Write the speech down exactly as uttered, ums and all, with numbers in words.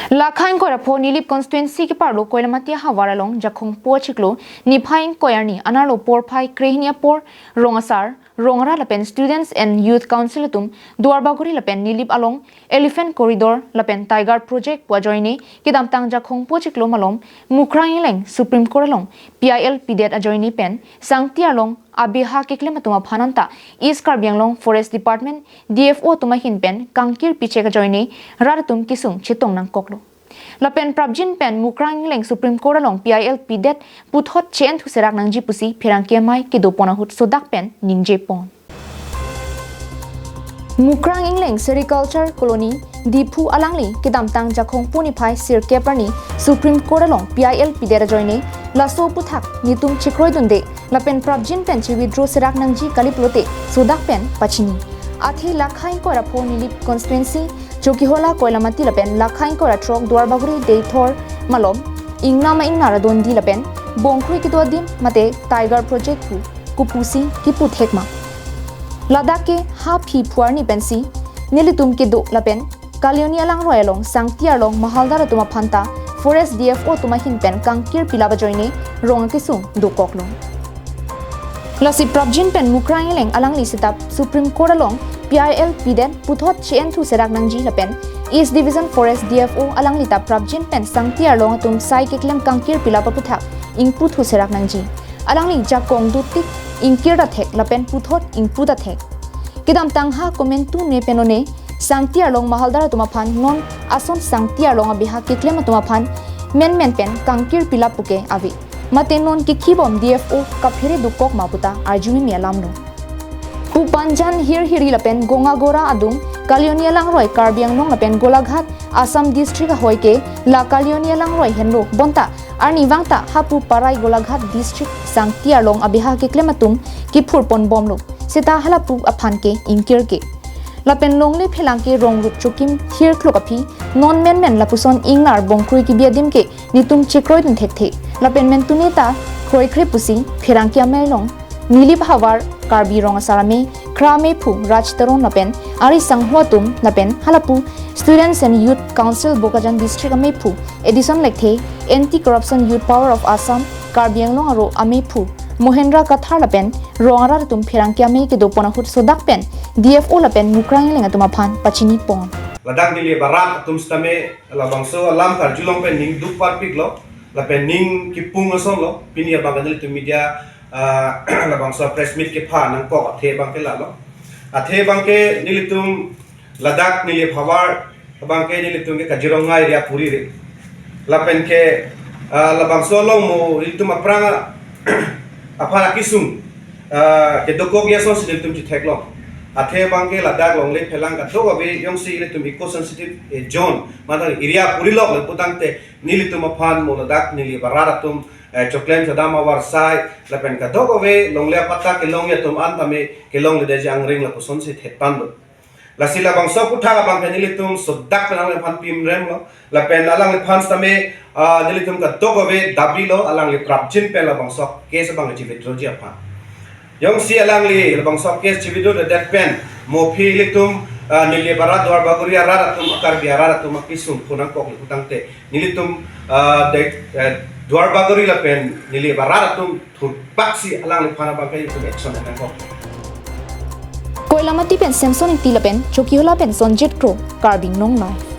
Lakha ingkoi ra pho Nilip constituency keparlo Koilamati ahavar along Jakhong po achiklo niphai ingkoi arni anerlo porphai krehini apor rong asar, rong arat lapen Students and Youth Council atum Duarbagori lapen Nilip along Elephant Corridor lapen Tiger Project pu ajoine kedamtang Jakhong po achiklo malom Mukrang Ingleng Supreme Court along P I L pidet ajoine pen sangti arlong abeha keklem atum aphan anta East Karbi Anglong Forest Department D F O atum ahin pen kangkir pichek ajoine rat atum kesung chetong nangkoklo. Lapen prapjin pen Mukrang Ingleng Supreme Court along P I L pidet puthot che-en thuserak nangji pusi pherangke amei kedopon ahut sodak pen ningjepon. Mukrang Ingleng Sericulture Colony, Diphu alangli kedamtang Jakhong po niphai sirkep arni Supreme Court along P I L pidet ajoine laso aputhak netum chekroidunde lapen prapjin pen che-withdraw serak nangji kali pulote sodak pen pachini. Athe lakha ingkoi ra pho Nilip constituency, Chokihola, Koilamati lapen lakha ingkoi ra throk Duarbagori, Deithor malom ingnam a-ingnar adondi lapen bongkrui kedo adim mate Tiger Project pu kopusi kipu thek ma? Ladak ke ha phi phu arni pensi nelitum kedo lapen Kalioni alangroi along sangti arlong mahaldar atum aphan ta Forest D F O atum ahin pen kangkir pilap ajoine rong akesung dokoklo. Lasi prapjin pen Mukrang Ingleng alangli sitap Supreme Court along P I L pidet puthot che-en thuserak nangji lapen East Division Forest D F O alangli ta prapjin pen sangti arlong atum sai keklem kangkir pilap aputhak ingpu thuserak nangji. Alangli jakong dotik ingkir ta thek lapen puthot ingpu ta thek. Kedamtang ha komantu ne pen one sangti arlong mahaldar atum aphan non ason sangti arlong abeha keklem atum aphan menmen pen kangkir pilap puke ave. Mate non kekhibom D F O kaphere dokok ma puta arjumeme alamlo. Pu Panjan, Hirhiri lapen Gongagora adung Kalioni alangroi Karbi Anglong lapen Golaghat Assam district ahoi ke la Kalioni alangroi henlo bonta arnivang ta hapu parai Golaghat district sangti arlong abeha keklem atum kephurpon bomlo. Seta halapu aphan ke ingkir ke. Lapen longle phelang ke rong rup chokim thirklok aphi non menmen lapuson ingnar bongkrui kebi adim ke netum chekroidun thekthe. Lapen mentune ta kroikre pusi pherangke amei along Nilip ahavar Karbi rong asar amei, khra amei phu Raj Teron lapen ari sangho atum lapen halapu Students and Youth Council Bokajan District amei phu Edison Lekthe, Anti Corruption Youth Power of Assam Karbi Anglong aro amei phu Mohendra Kathar lapen rong arat atum pherangke amei kedopon ahut sodak pen D F O lapen Mukrang Ingleng atum aphan pachinipon. Ladak Nilip arat atum sitame labangso alam karjulong pen ning duk parpiklo, lapen ning kipung asonlo, pini abang nelitum media, ah, labangso press meet kepha nangkok athe abang ke lalo. Athe abang ke nelitum ladak Nilip ahavar abang ke nelitum ke Kaziranga area puri re. Lapen ke, ah, labangso along mo nelitum aphrang aphan akesung, ah, kedokok ya asonsi nelitum chetheklong. Athe abang ke ladak longle phelang kadokave jongsi nelitum eco sensitive, eh, zone, mane area purilok le putangte nelitum aphan mo ladak Nilip arat atum, eh, choklem chedam avarsai, lapen kadokave longle apatta kelongji atum an tame kelongledetji angring lapusonsi thethanlo. Lasi labangso aputhak abang ke nelitum sodak pen alangliphan pimremlo. Lapen alangliphan sitame, ah, nelitum kadokave dabilo, alangli prapjin pen labangso case abang che-withdrawji aphan. Jongsi alangli labangso case che-withdrawdet pen mo aphi nelitum, ah, Nilip arat, Duarbagori arat atum, Karbi arat atum akesung phu nangkoklo putangte nelitum, ah, de, eh, Duarbagori lapen Nilip arat atum thurpaksi alangliphan abang ke nelitum action nangkok. Koilamati pen Samson Ingti lapen Chokihola pen Sonjit Kro, Karbi Anglong Live.